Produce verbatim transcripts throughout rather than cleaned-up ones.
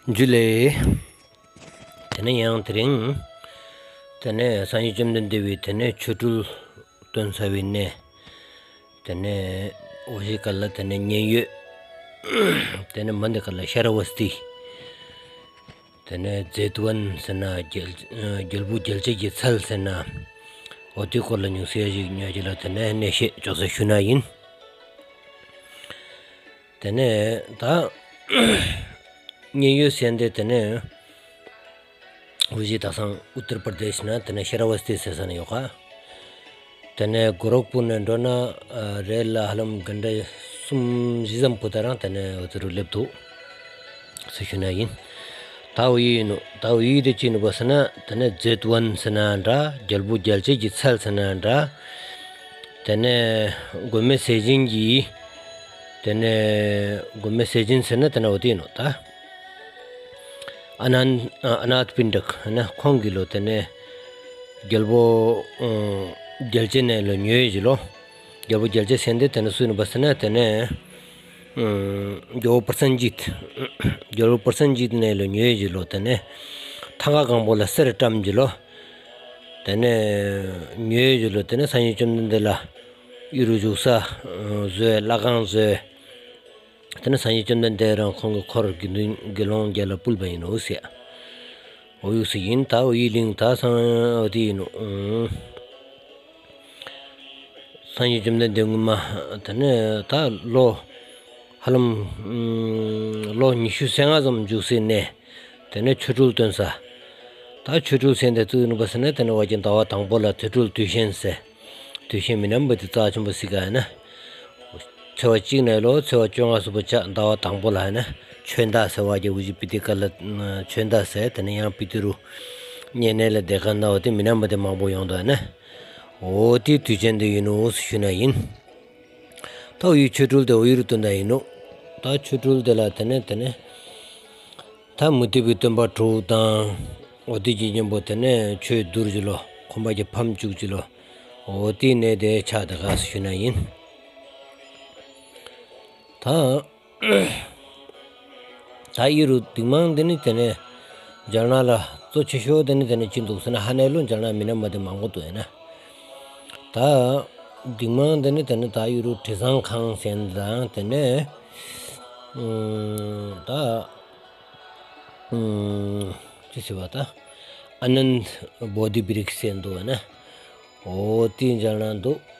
ཇུ་ལེ། དེ་ནས་ཡང་དེ་རིང་དེ་ནས་སངས་རྒྱས་བཅོམ་ལྡན་འདས་པའི་དེ་ནས་ཆོ་འཕྲུལ་སྟོན་ས་བའི་གནས། དེ་ནས་འོ་ཞིག་ག་ལ་དེ་ནས་མཉན་ཡོད། དེ་ནས་མ་འདི་ག་ལ་ཤ་ར་བ་སྟི། དེ་ནས་ཛེ་ཏུ་ཝན་ཟེར་ན་རྒྱལ་རྒྱལ་པོ་རྒྱལ་བྱེད་ཀྱི་ཚལ་ཟེར་ན། འོ་དེའི་སྐོར་ལ་ཉུང་ཤས་ཤིག་ཉོ་རྒྱུ་ལ་དེ་ནས་གནས་བཤད་ཅོག་ས་ཞུ་ན་ཡིན། དེ་ནས་ད་མཉན་ཡོད་ཟེར་འདི་དེ་ནས་འུ་ཅི་ད་སང་ཨུ་ཏར་པར་དེཤ་ན་དེ་ནས་ཤ་ར་བ་སྟི་ཟེར་ས་ན་ཡོད་ཀ། དེ་ནས་གོ་རོག་པུར་ནས་འགྲོ་ན་རེལ་ལ་ཧ་ལམ་གན་ཏ་གསུམ་བཞི་ཙམ་བུད་ད་རང་དེ་ནས་འོ་དེ་རུ་སླེབས་འདུག་ཟེར་ཞུ་ན་ཡིན། ད་འོ་ཡི་ཡིན་ནོ། ད་འོ་ཡི་དེ་ཅི་ནུ་བ་ཟེར་ན་དེ་ནས་ཛེ་ཏུ་ཝན་ཟེར་ན་འདྲ། རྒྱལ་པོ་རྒྱལ་བྱེད་ཀྱི་ཚལ་ཟེར་ན་འདྲ། དེ་ནས་མགོན་མེད་ཟས་སྦྱིན་གྱི། དེ་ནས་མགོན་མེད་ཟས་སྦྱིན་ཟེར་ན་དེ་ནས་འོ་དེ་ཡིན་ནོ་ད། ཨ་ནཱན་ཨ་ནཱཐ་པིན་ཌ་ཀ་ན་ཁོང་གི་ལོ་དེ་ནས་རྒྱལ་པོ་རྒྱལ་བྱེད་ནས་ལོ་ཉོས་ཡི་ལོ། རྒྱལ་པོ་རྒྱལ་བྱེད་ཟེར་འདི་དེ་ནས་སུ་ནུ་བ་ཟེར་ན་དེ་ནས་རྒྱལ་པོ་པྲ་སེན་ཇིད། རྒྱལ་པོ་པྲ་སེན་ཇིད་ནས་ལོ་ཉོས་ཡི་ལོ། དེ་ནས་ཐང་ག་གང་པོ་ལ་གསེར་བཀྲམ་གྱི་ལོ། དེ་ནས་ཉོས་ཡི་ལོ། དེ་ནས་སངས་རྒྱས་བཅོམ་ལྡན་འདས་ལ་གཡུ་རུ་བཞུགས་ས་བཟོས། ལྷ་ཁང་བཟོས། དེ་ནས་སངས་རྒྱས་བཅོམ་ལྡན་འདས་རང་ཁོང་གི་འཁོར་དགེ་འདུན་དགེ་སློང་བརྒྱ་ལ་ཕུལ་བ་ཡིན་ནོ་ཟེར། འོ་ཡུགས་སུ་ཡིན། ད་འོ་ཡི་གླིང་ད་སང་འོ་དེ་ཡིན་ནོ། སངས་རྒྱས་བཅོམ་ལྡན་འདས་སྔོན་མ་དེ་ནས་ད་ལོ་ཧ་ལམ་ལོ་ཉི་ཤུ་རྩ་ལྔ་ཙམ་བཞུགས་སའི་གནས། དེ་ནས་ཆོ་འཕྲུལ་སྟོན་ས། ད་ཆོ་འཕྲུལ་ཟེར་འདི་ཚུ་ནུ་བ་ཟེར་ན་དེ་ནས་བ་ཅན་ཟླ་བ་དང་པོ་ལ་དུས་འཁྲུལ་དུས་ཆེན་ཟེར། དུས་ཆེན་མི་ནམ་བ་དེ་རྩ་ཆེན་པོ་ཟིག་ག་ཡིན་ན། ཚེས་པ་གཅིག་ནས་ལོ་ཚེས་པ་བཅོ་ལྔ་ཚུགས་པ་ཆ་ཟླ་བ་དང་པོ་ལ་ཡིན་ན་ཆོས་ཟླ་ཟེར་བ་གི་འུ་ཅི་པི་ཏི་ཀ་ལ་ཆོས་ཟླ་ཟེར། དེ་ནས་ཡང་པི་ཏི་རུ་བསྙེན་གནས་ལ་བསྡད་མཁན་ད་འོ་དེ་མི་ནམ་བ་དེ་མང་པོ་ཡོང་དོ་ཡིན་ན། འོ་དེ་དུས་ཆེན་དེ་ཡིན་ནོ་ཞུ་ན་ཡིན། ད་འོ་ཡི་ཆོ་འཕྲུལ་དེ་འོ་ཡི་རུ་སྟོན་ད་ཡིན་ནོ། ད་ཆོ་འཕྲུལ་དེ་ལ་དེ་ནས་དེ་ནས་ད་མུ་སྟེགས་པའི་སྟོན་པ་དྲུག་དང་འོ་དེ་གི་གཉེན་པོ་དེ་ནས་ཆོས་བསྡུར་གྱི་ལོ། ཁོམ་པ་གི་ཕམ་བཅུག་གྱི་ལོ། འོ་དེ་ནས་དེ་ཆ་དེ་ག་ཞུ་ན་ཡིན། ད་ད་ཡི་རུ་དིང་མང་དེ་ནི་དེ་ནས་འཇར་ན་ལ་གཙོ་ཆེ་ཤོས་དེ་ནི་དེ་ནས་ཅི་འདུག་ཟེར་ན་ཧ་ནེ་ལུ་འཇར་ན་མི་ནམ་བ་དེ་མང་པོ་འདུག་ཡིན་ན། ད་དིང་མང་དེ་ནི་དེ་ནི་ད་ཡི་རུ་དྲི་བཟང་ཁང་ཟེར་དང་དེ་ནས་ད་ཅི་ཟེར་བ་ད་ཨ་ནནྡ་བོ་དྷི་བི་རིཀྵ་ཟེར་འདུག་ཡིན་ན། འོ་དེ་འཇར་ན་འདུག།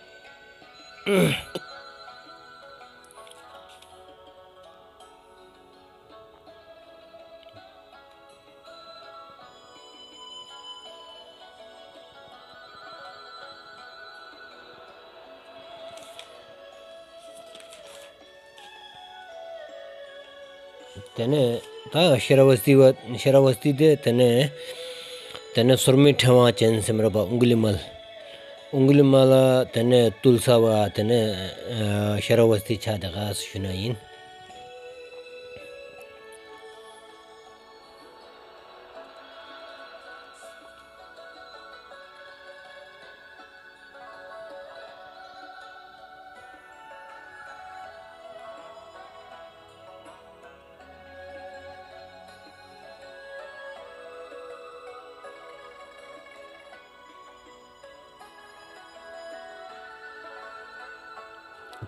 དེ་ནས་ད་ཤ་ར་བ་སྟི་བ་ཤ་ར་བ་སྟི་དེ་དེ་ནས་དེ་ནས་སོར་མོའི་ཕྲེང་བ་ཅན་ཟེར་མི་ར་བ་ཨུང་གུ་ལི་མལ། ཨུང་གུ་ལི་མལ་ལ་དེ་ནས་བཏུལ་ས་བ་དེ་ནས་ཤ་ར་བ་སྟི་ཆ་དེ་ག་ཞུ་ན་ཡིན།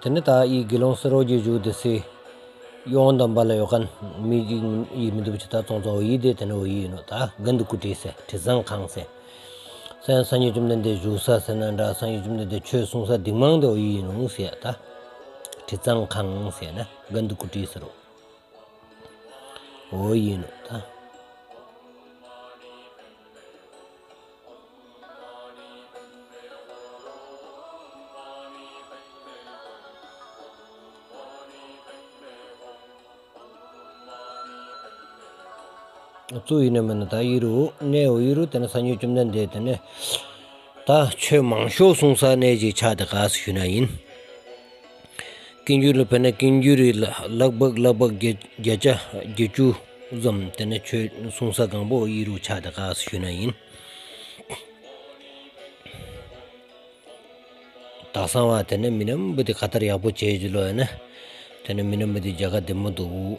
དེ་ནས་ད་ཡི་དགེ་སློང་སེར་པོ་གི་བཞུགས་དེ་སི་ཡོང་དམ་པ་ལ་ཡོད་མཁན་མི་གཅིག་ཡི་མི་འདུག་པ་ཅི་ད་ཙོང་ཙོ་འོ་ཡི་དེ་དེ་ནས་འོ་ཡི་ཡིན་ནོ། ད་གནྡྷ་ཀུ་ཊི་ཟེར་དྲི་བཟང་ཁང་ཟེར། སངས་སངས་རྒྱས་བཅོམ་ལྡན་འདས་བཞུགས་ས་ཟེར་ན་འདྲ། སངས་རྒྱས་བཅོམ་ལྡན་འདས་ཆོས་གསུང་ས་དིང་མང་དེ་འོ་ཡི་ཡིན་ནོ་ཟེར། ད་དྲི་བཟང་ཁང་ཟེར་ན་གནྡྷ་ཀུ་ཊི་ཟེར་རོ། འོ་ཡི་ཡིན་ནོ་ད། ཙུ་ཡིན་ན་མིན་ན་ད་ཡི་རུ་གནས་འོ་ཡི་རུ་དེ་ནས་སངས་རྒྱས་བཅོམ་ལྡན་འདས་དེ་ནས་ད་ཆོས་མང་ཤོས་གསུང་ས་གནས་ཅིག་ཆགས་དེ་ག་ཟེར་ཞུ་ན་ཡིན། སྐྱེ་འགྱུར་ལ་ཕན་ན་སྐྱེ་འགྱུར་རི་ལ་ལག་བག་ལག་བག་བརྒྱ་བརྒྱ་ཆ་བརྒྱད་ཅུ་ཙམ་དེ་ནས་ཆོས་གསུང་ས་གང་པོ་ཡི་རུ་ཆགས་དེ་ག་ཟེར་ཞུ་ན་ཡིན། དག་སང་བ་དེ་ནས་མི་ནམ་བུ་དེ་ཁ་ཐར་ཡག་པོ་བྱེད་ཀྱི་ལོ་ཡིན་ན། དེ་ནས་མི་ནམ་བུ་དེ་རྒྱ་གར་བདེ་མོ་འདུག།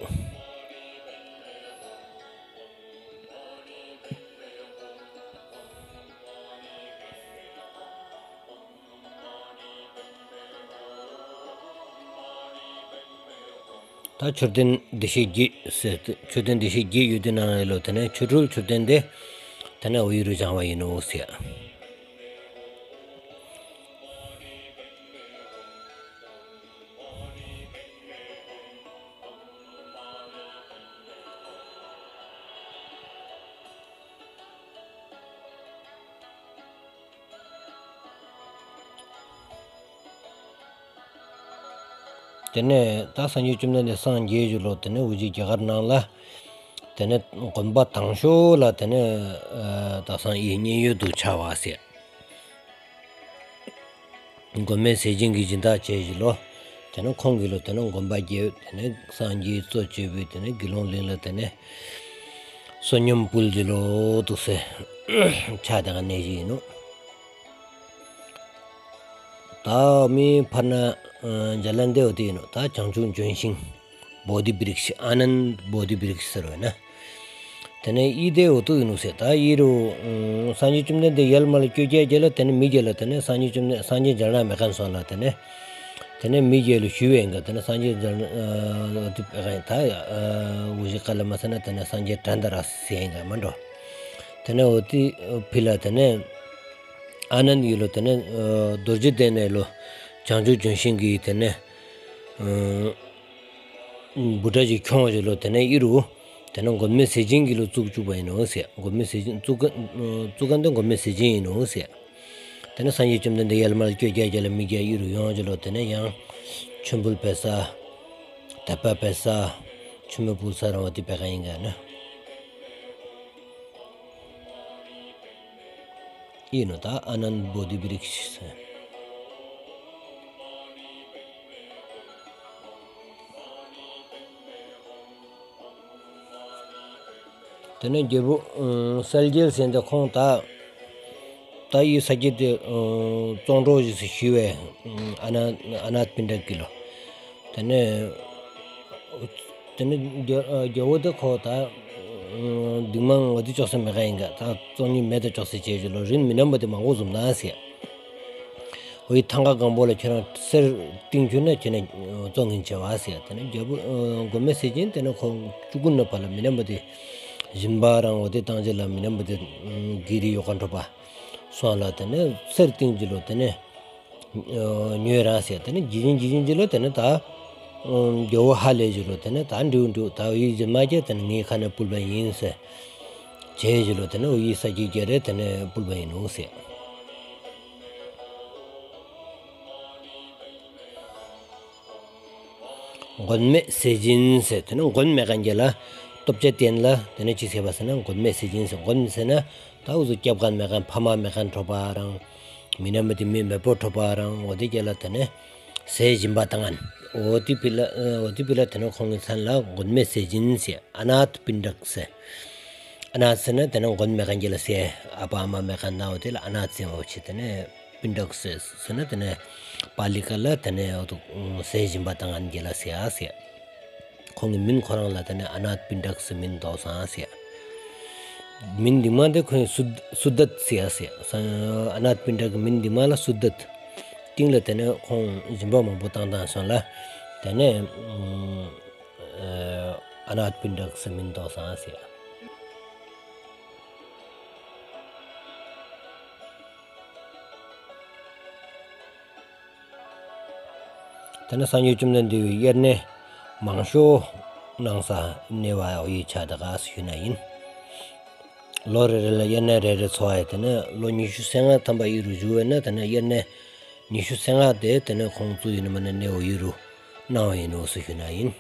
ད་མཆོད་རྟེན་བདེ་གཤེགས་བརྒྱད་ཟེར་ཏེ་མཆོད་རྟེན་བདེ་གཤེགས་བརྒྱད་ཡོད་དེ་ནང་ལོ་དེ་ནས་ཆོ་འཕྲུལ་མཆོད་རྟེན་དེ་དེ་ནས་འོ་ཡི་རུ་བཞེངས་པ་ཡིན་ནོ་ཟེར། དེ་ནས་ད་སངས་རྒྱས་བཅོམ་ལྡན་འདས་སངས་རྒྱས་ཞུ་ལོ། དེ་ནས་འུ་ཅག་རྒྱ་གར་ནང་ལ་དེ་ནས་དགོན་པ་དང་ཤོས་ལ་དེ་ནས་ད་སངས་རྒྱས་མཉན་ཡོད་དུ་བྱ་བ་ཟེར། མགོན་མེད་ཟས་སྦྱིན་གྱི་སྦྱིན་བདག་བྱས་ཞུ་ལོ། དེ་ནས་ཁོང་གིས་ལོ་དེ་ནས་དགོན་པ་རྒྱས། དེ་ནས་སངས་རྒྱས་གཙོ་བྱས་པའི་དེ་ནས་དགེ་སློང་གླིང་ལ་དེ་ནས་བསོད་སྙོམས་ཕུལ་ཞུ་ལོ་འདུག་ཟེར། ཕྱག་དེ་ག་ནས་ཞིག་ཡིན་ནོ། ད་མི་ཕར་ན་ཨ་འཇའ་ལ་འདི་འོ་དེ་ཡིན་ནོ། ད་བྱང་ཆུབ་ལྗོན་ཤིང་བོ་དྷི་བྲིཀྵ་ཨ་ནནྡ་བོ་དྷི་བྲིཀྵ་ཟེར་བས་ན། དེ་ནས་ཡི་དེ་འོ་དེ་ཡིན་ནོ་ཟེར། ད་ཡི་རུ་ཨ་སངས་རྒྱས་བཅོམ་ལྡན་འདས་ཡར་མར་ལ་བསྐྱོད་རྒྱུ་ག་ལ་དེ་ནས་མི་ག་ལ་དེ་ནས་སངས་རྒྱས་བཅོམ་ལྡན་སངས་རྒྱས་འཇལ་ན་མེད་མཁན་སོང་ལ་དེ་ནས་དེ་ནས་མི་ག་ལ་ཞུ་བས་ཡིན་ག། དེ་ནས་སངས་རྒྱས་འཇལ་ན་ཨ་འོ་དེ་བས་ག་ཡིན། ད་ཨ་འུ་ཅག་ག་ལ་མ་ཟེར་ན་དེ་ནས་སངས་རྒྱས་དྲན་དྲ་ཟེར་ཡིན་ག་མ་འགྲོ། དེ་ནས་འོ་དེ་ཕི་ལ་དེ་ནས་ཨ་ནནྡ་ཡི་ལོ་དེ་ནས་ཨ་རྡོ་རྗེ་གདན་ནས་ལོ་བྱང་ཆུབ་ལྗོན་ཤིང་གི་དེ་ནས་ཨ་བུ་ཊ་ཅིག་ཁྱོང་ཞུ་ལོ། དེ་ནས་ཡི་རུ་དེ་ནས་མགོན་མེད་ཟས་སྦྱིན་གྱི་ལོ་བཙུགས་བཅུག་པ་ཡིན་ནོ་ཟེར། མགོན་མེད་ཟས་སྦྱིན་བཙུགས་མཁན་བཙུགས་མཁན་དེ་མགོན་མེད་ཟས་སྦྱིན་ཡིན་ནོ་ཟེར། དེ་ནས་སངས་རྒྱས་བཅོམ་ལྡན་འདས་ཡར་མར་བསྐྱོད་རྒྱུ་ག་ལ་མི་ག་ཡི་རུ་ཡོང་ཞུ་ལོ། དེ་ནས་ཡང་མཆོད་འབུལ་འབད་ས་དད་པ་འབད་ས་མཆོད་མེ་ཕུལ་ས་རང་འོ་དེ་བས་ག་ཡིན་ག་ན། ཡིན་ནོ། ད་ཨ་ནནྡ་བོ་དྷི་བྲིཀྵ་ཟེར། དེ་ནས་རྒྱལ་པོ་ཨ་གསལ་རྒྱལ་ཟེར་འདི་ཁོང་ད་ད་ཡི་ས་སྐྱེས་དེ་ཨ་བཙོང་གྲོགས་ཞིག་ཟེར་ཞུ་བས། ཨ་ན་ཨ་ནནྡ་པིཎྜ་གི་ལོ། དེ་ནས་དེ་ནས་རྒྱལ་ཨ་རྒྱལ་པོ་དེ་ཁོ་ད་ཨ་འདི་མང་བ་དེ་ཅོག་ས་མེད་ག་ཡིན་ག། ད་བཙོང་ནི་མེད་ད་ཅོག་ས་བྱས་ཞུ་ལོ། རིན་མི་ནམ་པ་དེ་མང་པོ་བཟུམ་ན་ཟེར། འོ་ཡི་ཐང་ག་གང་པོ་ལ་ཁྱོད་རང་གསེར་བཏིང་བཅུག་ན་ཁྱོད་ནས་བཙོང་གིན་བྱེད་པ་ཟེར། དེ་ནས་རྒྱལ་པོ་ཨ་མགོན་མེད་ཟས་སྦྱིན་དེ་ནས་ཁོང་ཆུ་ཀུན་ན་ཕར་ལ་མི་ནམ་པ་དེ་སྦྱིན་པ་རང་འོ་དེ་བཏང་རྗེས་ལ་མི་ནམ་པ་དེ་ཨ་གི་རི་ཡོ་ག་འདྲ་པ་སོང་ལ་དེ་ནས་གསེར་བཏིང་ཞུ་ལོ། དེ་ནས་ཨ་ཉོས་རང་ཟེར། དེ་ནས་ཇི་བཞིན་ཇི་བཞིན་ཞུ་ལོ། དེ་ནས་ད་ཨ་རྒྱལ་པོ་ཧ་ལས་ཞུ་ལོ། དེ་ནས་ད་འགྲིག་འགྲིག། ད་འོ་ཡི་སྦྱིན་མ་བྱས། དེ་ནས་ངའི་ཁ་ནས་ཕུལ་བ་ཡིན་ཟེར་བྱས་ཞུ་ལོ། དེ་ནས་འོ་ཡི་ས་སྐྱེས་ག་རེ་དེ་ནས་ཕུལ་བ་ཡིན་ནོ་ཟེར། མགོན་མེད་ཟས་སྦྱིན་ཟེར། དེ་ནས་མགོན་མེད་མཁན་གྱི་ལ་སྟོབས་ཆེ་བསྟན་ལ་དེ་ནས་ཅི་ཟེར་བ་ཟེར་ན་མགོན་མེད་ཟས་སྦྱིན་ཟེར། མགོན་ཟེར་ན་ད་འུ་ཚོ་སྐྱབས་མཁན་མེད་མཁན་ཕ་མ་མེད་མཁན་འདྲ་པ་རང་མི་ནམ་པ་དེ་མི་མེད་པོ་འདྲ་པ་རང་འོ་དེ་ག་ལ་དེ་ནས་ཟས་སྦྱིན་པ་བཏང་མཁན། འོ་དེ་ཕི་ལ་ཨ་འོ་དེ་ཕི་ལ་དེ་ནས་ཁོང་གི་མཚན་ལ་མགོན་མེད་ཟས་སྦྱིན་ཟེར། ཨ་ནནྡ་པིཎྜ་ཟེར། ཨ་ནནྡ་ཟེར་ན་དེ་ནས་མགོན་མེད་མཁན་གྱི་ལ་ཟེར། ཨ་པ་ཨ་མ་མེད་མཁན་ན་འོ་དེ་ལ་ཨ་ནནྡ་ཟེར་བ་ཅིག། དེ་ནས་པིཎྜ་ཟེར་ཟེར་ན་དེ་ནས་པཱ་ལི་ཀ་ལ་དེ་ནས་འོ་དེ་ཟས་སྦྱིན་པ་བཏང་མཁན་གྱི་ལ་ཟེར་ཨ་ཟེར། ཁོང་གི་མིང་ཁོ་རང་ལ་དེ་ནས་ཨ་ནནྡ་པིཎྜ་ཟེར་མིང་འདོགས་སོང་ཨ་ཟེར། མིང་འདི་མ་དེ་ཁོང་སུ་སུ་དཏ་ཟེར་ཨ་ཟེར། ཨ་ནནྡ་པིཎྜ་གི་མིང་འདི་མ་ལ་སུ་དཏ། སྟེང་ལ་དེ་ནས་ཁོང་སྦྱིན་པ་མང་པོ་བཏང་བཏང་སོང་ལ་དེ་ནས་ཨ་ཨ་ནནྡ་པིཎྜ་ཟེར་མིང་འདོགས་སོང་ཨ་ཟེར། དེ་ནས་སངས་རྒྱས་བཅོམ་ལྡན་འདས་དབྱར་གནས་མང་ཤོས་གནང་ས་གནས་པ་འོ་ཡི་ཆ་དེ་ག་ཞུ་ན་ཡིན། ལོ་རེ་རེ་ལ་དབྱར་གནས་རེ་རེ་ཚོགས་ཡ། དེ་ནས་ལོ་ཉི་ཤུ་རྩ་ལྔ་ཐམ་པ་ཡི་རུ་བཞུགས་པས་ན་དེ་ནས་དབྱར་གནས་ཉི་ཤུ་རྩ་ལྔ་དེ་དེ་ནས་ཁོང་ཚོ་ཡིན་ན་མ་ན་གནས་འོ་ཡི་རུ་གནང་བ་ཡིན་ནོ་ཞུ་ན་ཡིན།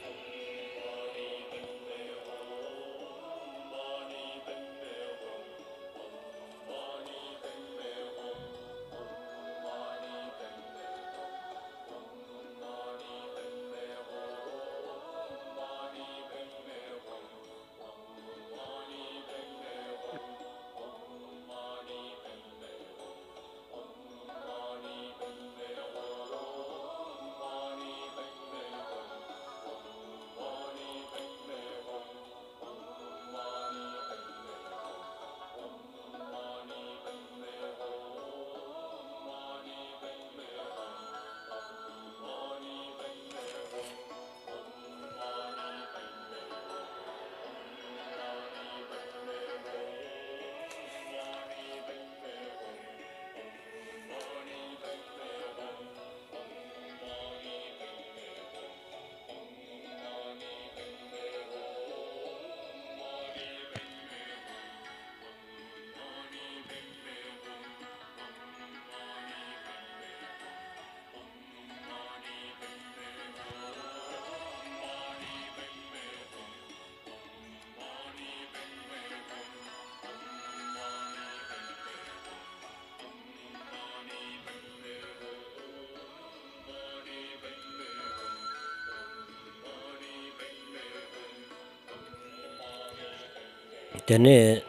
དེ་ནས་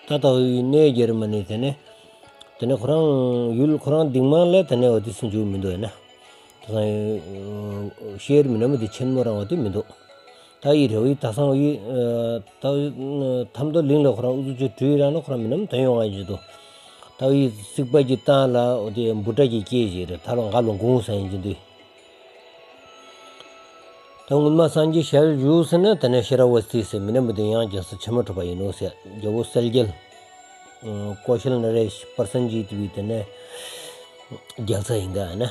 ད་ལྟ་བའི་གནས་གྱེར་མ་ནི་དེ་ནས་དེ་ནས་ཁོ་རང་ཡུལ་ཁོ་རང་སྡིག་མང་ལ་དེ་ནས་འོ་དེ་སུན་ཅུ་མི་འདུག་ཡིན་ན། ད་ཤེར་མི་ནམ་དེ་ཆེན་མོ་རང་འོ་དེ་མི་འདུག་ད་ཡི་རེ་བའི་ད་སང་ཡི་ད་ཐམ་དོ་གླིང་ལ་ཁོ་རང་ཨུ་ཚུགས་ཅོ་དྲུས་རང་ན་ཁོ་རང་མི་ནམ་དོན་ཡོང་ང་ཡི་འདུག་ད་ཡི་རྩིག་པ་གི་སྟེང་ལ་འོ་དེ་བུ་ཏྲ་གི་སྐྱེས་ཞིག་རེད། ད་ལོ་ང་ལོ་འགུང་ས་ཡིན་གྱི་འདུག་ད་སྔོན་མ་སངས་རྒྱས་ཞལ་བཞུགས་ཟེར་ན་དེ་ནས་ཤ་ར་བ་སྟི་ཟེར་མི་ནམ་དེ་ཡང་རྒྱལ་ས་ཆེན་མོ་གྲུབ་པ་ཡིན་ནོ་ཟེར། རྒྱལ་པོ་གསལ་རྒྱལ་ཀོ་ཤལ་ན་རེ་ཤ་པར་སན་ཇི་ཏི་བི་དེ་ནས་རྒྱལ་ས་ཡིན་ག་ཨ་ན།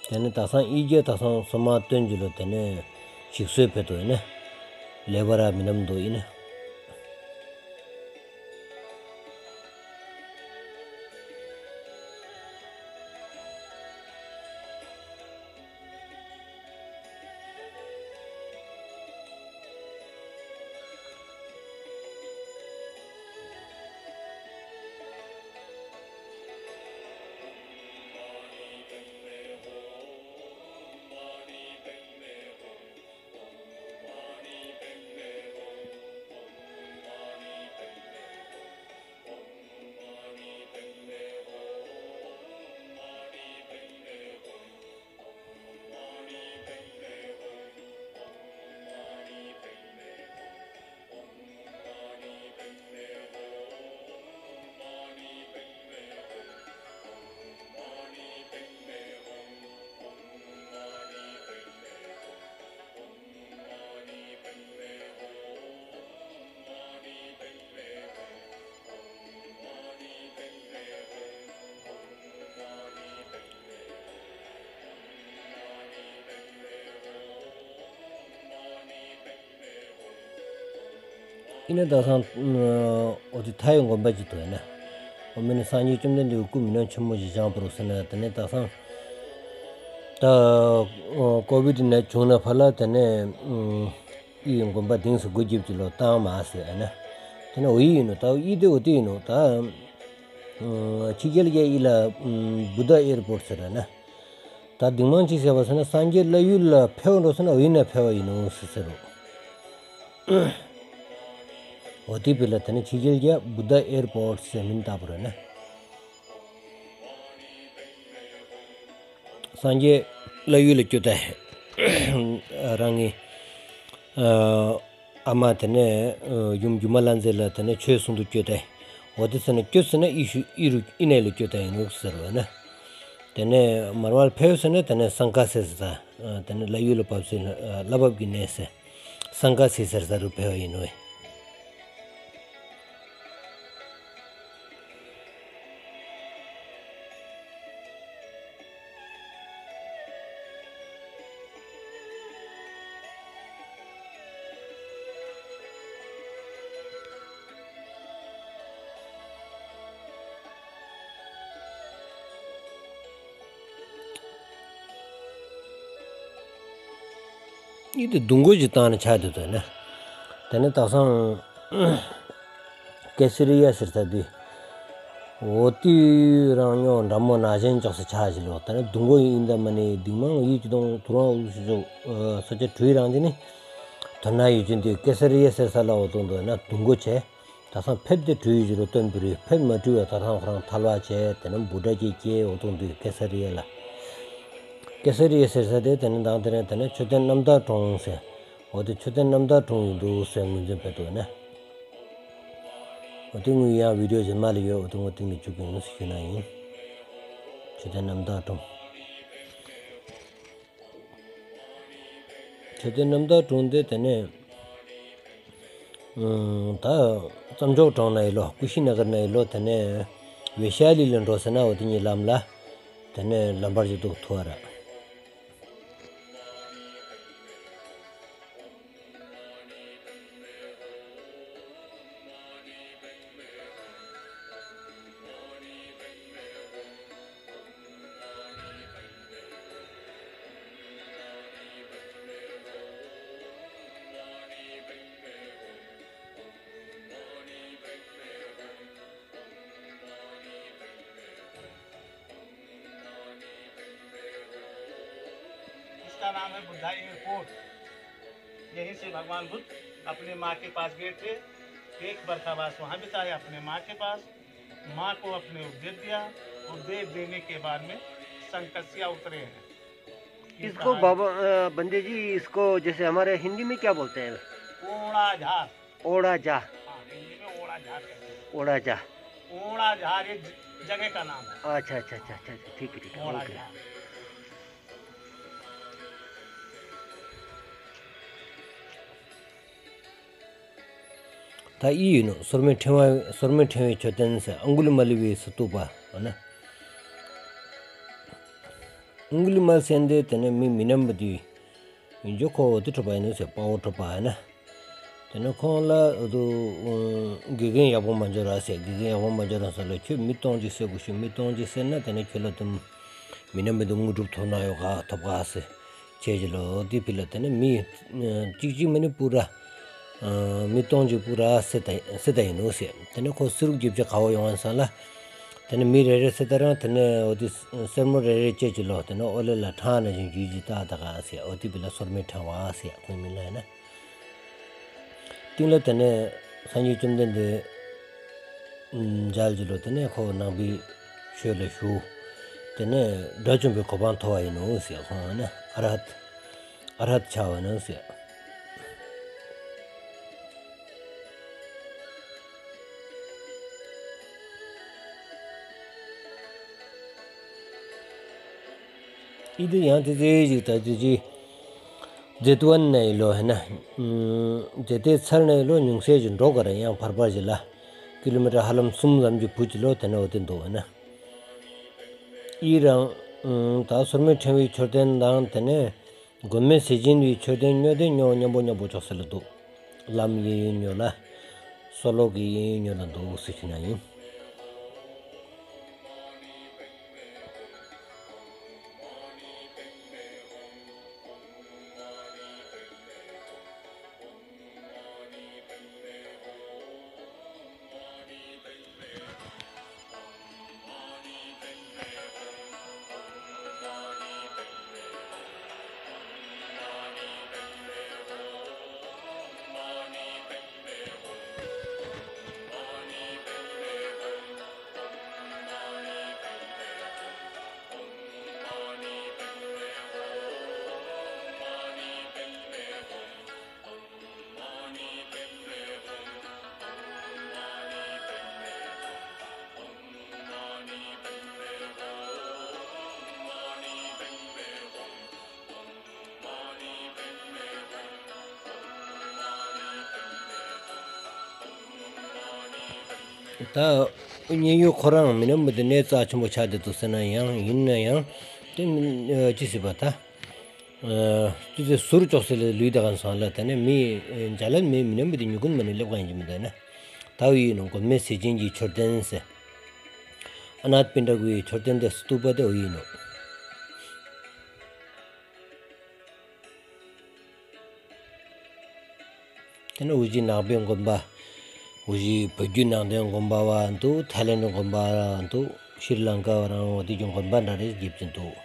དེ་ནས་ད་སང་ཡི་གེ་ད་སང་སོ་མ་སྟོན་གྱི་ལོ་དེ་ནས་ཞིག་གསོས་ཕེ་ཏོ་ཡིན་ན། ལེ་བ་ར་མི་ནམ་དོ་ཡིན་ན། ཨིན་ན་ད་སང་འོ་དེ་ཐའི་དགོན་པ་ཅིག་འདུག་ཡིན་ན། འོ་མི་ནི་སངས་རྒྱས་བཅོམ་ལྡན་འདས་ཀྱི་སྐུ་མི་ནམ་ཆེན་མོ་ཞིག་བཞེངས་པ་རུ་ཟེར་ན། དེ་ནས་ད་སང་ད་ཀོ་བིཌ་ནད་བྱུང་ན་ཕར་ལ་དེ་ནས་ཨི་དགོན་པ་དེང་སང་སྒོ་རྒྱབ་ཀྱི་ལོ་བཏང་མ་ཟེར་ཨ་ན། དེ་ནས་འོ་ཡི་ཡིན་ནོ། ད་ཡི་དེ་འོ་དེ་ཡིན་ནོ། ད་ཕྱི་རྒྱལ་གྱི་ཡི་ལ་བུདྡྷ་ཨེར་པོརྜ་ཟེར་ཨ་ན། ད་སྡིག་མང་ཅིག་ཟེར་བ་ཟེར་ན་སངས་རྒྱས་བླ་ཡུལ་ལ་ཕེབས་འགྲོ་ཟེར་ན་འོ་ཡི་ན་ཕེབས་པ་ཡིན་ནོ་ཟེར་ཟེར་རོ། འོ་དེ་བི་ལ་དེ་ནས་ཕྱི་རྒྱལ་གྱི་བུདྡྷ་ཨེར་པོརྜ་ཟེར་མིང་བཏགས་པ་རེད་ན། སངས་རྒྱས་བླ་ཡུལ་ལ་སྐྱོད་དེ། རང་གི་ཨ་མ་དེ་ནས་ཡུམ་སྒྱུ་མ་ལྷ་མཛེས་ལ་དེ་ནས་ཆོས་གསུང་དུ་སྐྱོད་དེ། འོ་དེ་ཟེར་ན་སྐྱོད་ཟེར་ན་ཡི་ཤུ་ཡི་རུ་ཡི་ནས་ལ་སྐྱོད་དེ་ཡིན་ནོ་ཟེར་བ་ན། དེ་ནས་མར་ཝལ་ཕེབས་ཟེར་ན་དེ་ནས་སང་ཀ་ཟེར་ས། དེ་ནས་བླ་ཡུལ་ལ་བབས་ཟེར་ན་བླ་བབས་ཀྱི་གནས་ཟེར། སང་ཀ་ཟེར་ས་རུ་ཕེབས་པ་ཡིན་ནོ། ཨི་དེ་སྡུག་མགོ་ཅིག་བཏང་ནས་ཆགས་བསྡད་དོ་ན། དེ་ནས་ད་སང་ཀེ་སར་ཡ་ཟེར་ས་དེ། འོ་དེ་རང་ཉོ་འདྲ་མོ་ན་གཞན་ཅོག་ས་ཆགས་ཞིག་ལོ། དེ་ནས་སྡུག་མགོ་ཡིན་ད་མ་ནི་སྡིག་མང་ཡིད་ཀྱི་དོང་དུ་རང་འུ་སུ་ཅོག་ས་ཆ་གྲུའི་རང་ཅི་ནི། དོན་ན་ཡོད་ཅིན་དེ་ཀེ་སར་ཡ་ཟེར་ས་ལ་འོ་དོང་དོ་ན་སྡུག་མགོ་ཆེ། ད་སང་ཕེབས་ཏེ་གྲུའི་ཞུ་རུ་སྟོན་པུ་རི་ཕེབས་མ་གྲུ་བ་ད་སང་ཁོ་རང་ཐལ་བ་བྱས་དེ་ནས་བུ་ཏྲ་ཅིག་སྐྱེས་འོ་དོང་དུ་ཀེ་སར་ཡ་ལ། ཀེ་སར་ཡ་ཟེར་ས་དེ་དེ་ནས་མདང་དེ་ནས་དེ་ནས་མཆོད་རྟེན་རྣམ་དག་གྲོང་ཟེར། འོ་དེ་མཆོད་རྟེན་རྣམ་དག་གྲོང་ཡིན་འདུག་ཟེར་ངོས་འཛིན་ཕེབས་འདུག་ན། འོ་དེ་ངོས་ཡང་བི་ཌི་ཡོ་གཞན་མ་ལ་ཡོད། འོ་དེ་ངོས་སྟེང་ནས་བཅུག་གི་ཡིན་ཟེར་ཞུ་ན་ཡིན། མཆོད་རྟེན་རྣམ་དག་གྲོང་། མཆོད་རྟེན་རྣམ་དག་གྲོང་དེ་དེ་ནས་ད་བཙན་བྱོལ་གྲོང་ན་ཡི་ལོ་ཀུ་ཤི་ན་གར་ན་ཡི་ལོ་དེ་ནས་ཝེ་ཤ་ལི་ལ་འགྲོ་ཟེར་ན་འོ་དེ་གཉིས་ལམ་ལ་དེ་ནས་ལམ་བར་གྱི་འདུག་ཐུ་བ་ར། का नाम है बुद्धा एयरपोर्ट। यहीं से भगवान बुद्ध अपने माँ के पास गए थे, एक बरखावास वहाँ बिताया अपने माँ के पास। माँ को अपने उपदेश दिया, उपदेश देने के बाद में संकसिया उतरे हैं। इसको बाबा, अ, बंदे जी, इसको जैसे हमारे हिंदी में क्या बोलते हैं? ओड़ा झार। ओड़ा जा। हाँ, हिंदी में ओड़ा झार कहते हैं। ओड़ा जा। ओड़ा झार एक ज-, जगह का नाम है। अच्छा, अच्छा, अच्छा, अच्छा, अच्छा, ठीक है, ठीक है, ओड़ा OK। झार। ད་ཨི་ཡིན་ནོ། སོར་མོའི་ཕྲེང་བ། སོར་མོའི་ཕྲེང་བའི་མཆོད་རྟེན་ཟེར། ཨང་གུ་ལི་མ་ལི་བའི་སྟུ་པ་ཨ་ན། ཨང་གུ་ལི་མ་ལི་ཟེར་དེ་དེ་ནས་མི་མི་རྣམ་པ་དེ་ཡིན་རྒྱུ་ཁོ་འོ་དེ་འཕྲོག་པ་ཡིན་ནོ་ཟེར། དཔའ་བོ་འཕྲོག་པ་ཨ་ན། དེ་ནས་ཁོང་ལ་འོ་དེ་དགེ་རྒན་ཡག་པོ་མ་འཇོག་ར་ཟེར། དགེ་རྒན་ཡག་པོ་མ་འཇོག་ར་ཟེར་ལ། ཁྱོད་མི་སྟོང་གཅིག་བསད་དགོས་ཤེས། མི་སྟོང་གཅིག་བསད་ན་དེ་ནས་ཁྱོད་ལ་དུམ་མི་རྣམ་པ་དེ་དངོས་གྲུབ་ཐོབ་ན་ཡོད་ག་ཐོབ་ག་ཟེར། བྱས་ཅི་ལོ། འོ་དེ་ཕི་ལ་དེ་ནས་མི་གཅིག་གཅིག་མ་ནི་སྤུ་ར། མི་སྟོང་གཅིག་སྤུ་ར་བསད་ད་བསད་ད་ཡིན་ནོ་ཟེར། དེ་ནས་ཁོ་སེ་རུག་རྒྱབ་ཅིག་ག་བོ་ཡོང་བ་སང་ལ། དེ་ནས་མི་རེ་རེ་བསད་ད་རང་དེ་ནས་འོ་དེ་སེར་མོ་རེ་རེ་བཅད་ཅི་ལོ། དེ་ནས་ཨོ་ལེ་ལ་ཕྲང་ནས་ཅིག་རྒྱུད་ཅིག་ད་ད་ག་ཟེར། འོ་དེ་ཕི་ལ་སོར་མོའི་ཕྲེང་བ་ཟེར་ཁོའི་མིང་ལ་ཡིན་ན། སྟིང་ལ་དེ་ནས་སངས་རྒྱས་བཅོམ་ལྡན་འདས་མཇལ་ཅི་ལོ། དེ་ནས་ཁོ་ནང་པའི་ཆོས་ལ་ཞུགས། དེ་ནས་དགྲ་བཅོམ་པའི་གོ་འཕང་ཐོབ་པ་ཡིན་ནོ་ཟེར། ཁོང་ནི་ཨ་ར་ཧཏ་ཨ་ར་ཧཏ་ཆགས་པ་ནོ་ཟེར། ཨི་དེ་ཡང་དེ་དེ་ཞིག་ད་དེ་ཅི་ཛེ་ཏུ་ཝན་ནས་ལོ་ཧེ་ན། ཨུམ། ཛེ་ཏའི་ཚལ་ནས་ལོ་ཉུང་ཤས་ཅིག་འགྲོ་ག་ར། ཡང་བར་བར་ཞིག་ལ་ཀི་ལོ་མི་ཊར་ཧ་ལམ་གསུམ་ཙམ་ཅིག་བུད་ཅི་ལོ། དེ་ནས་འོ་དེ་འདུག་ཧེ་ན། ཨི་རང་ཨུམ། ད་སོར་མོའི་ཕྲེང་བའི་མཆོད་རྟེན་དང་དེ་ནས་མགོན་མེད་ཟས་སྦྱིན་པའི་མཆོད་རྟེན་ཉོ་དེ་ཉོ་མཉམ་པོ་མཉམ་པོ་ཅོག་ཟེར་ལ་འདུག། ལམ་གཡས་གཡོན་ཉོ་ལ། སོ་ལོ་གི་གཡས་གཡོན་ཉོ་ལ་འདུག་ཟེར་ཞུ་ན་ཡིན། ད་མཉན་ཡོད་ཁོ་རང་མི་རྣམ་པ་དེ་ནས་རྩ་ཆེན་པོ་ཆགས་བསྡད་འདུག་ཟེར་ན་ཡང་ཡིན་ན་ཡང་དེ་མི་ཅི་ཟེར་བ་ད། ཨ་ཅི་ཟེར་ཟུར་ཅོག་ཟེར་ལ་ལུས་བསྡད་མཁན་སོང་ལ། དེ་ནས་མི་ཨ་ཅ་ལག་མི་མི་རྣམ་པ་དེ་མྱུ་གུ་མ་ནི་སླེབས་མཁན་ཡིན་མི་འདུག་ན། ད་འོ་ཡིན་ནོ། མགོན་མེད་ཟས་སྦྱིན་གྱི་མཆོད་རྟེན་ཟེར། ཨ་ནཱཐ་པིཎྜ་ཀྱི་མཆོད་རྟེན་དེ་སྟུ་པ་དེ་འོ་ཡིན་ནོ། དེ་ནས་འུ་ཅི་ནང་པའི་དགོན་པ། འུ་ཅི་བོད་བརྒྱུད་ནང་བསྟན་དགོན་པ་བ་འདུག། ཐའི་ལེནྜ་དགོན་པ་འདུག། ཤྲི་ལང་ཀ་བ་རང་འོ་དེ་གི་དགོན་པ་འདྲ་རེ་རྒྱབ་ཀྱིན་འདུག།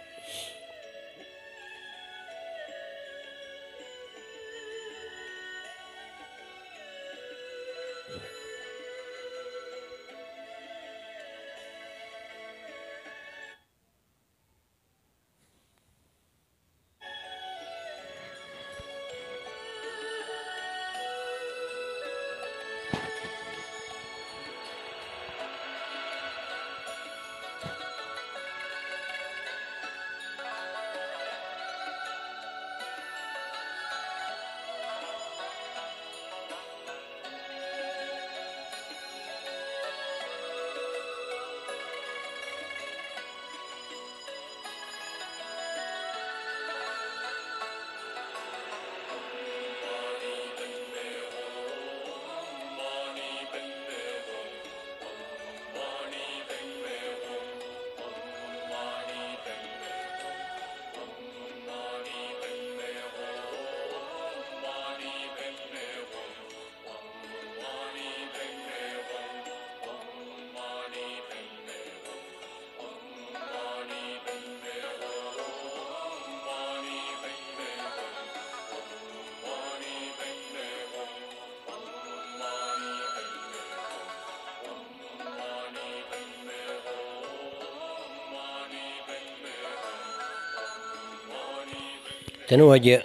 དེ་ནས་བ་གི་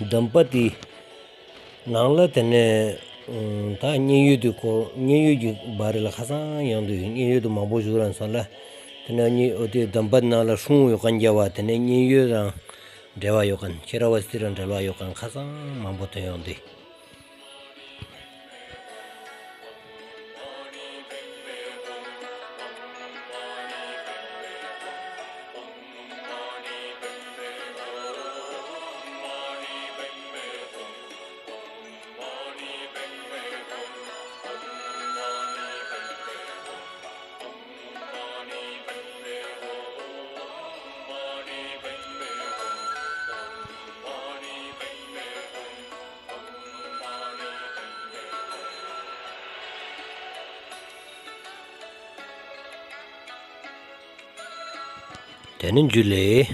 གདམས་པ་དེ་ནང་ལ་དེ་ནས་ད་མཉན་ཡོད་དེ་ཁོ་མཉན་ཡོད་ཀྱི་བར་ལ་ཁ་སང་ཡོང་དུས་མཉན་ཡོད་དེ་མང་པོ་བཞུགས་རན་སོང་ལ། དེ་ནས་མཉན་ཡོད་དེ་གདམས་པ་ནང་ལ་སྲུང་ཡོད་མཁན་རྒྱལ་བ་དེ་ནས་མཉན་ཡོད་དང་འབྲེལ་བ་ཡོད་མཁན་ཤེས་རབ་དབང་ཕྱུག་དང་འབྲེལ་བ་ཡོད་མཁན་ཁ་སང་མང་པོ་ཐོན་ཡོང་དུས། དེ་ནས་འཇུ་ལེ།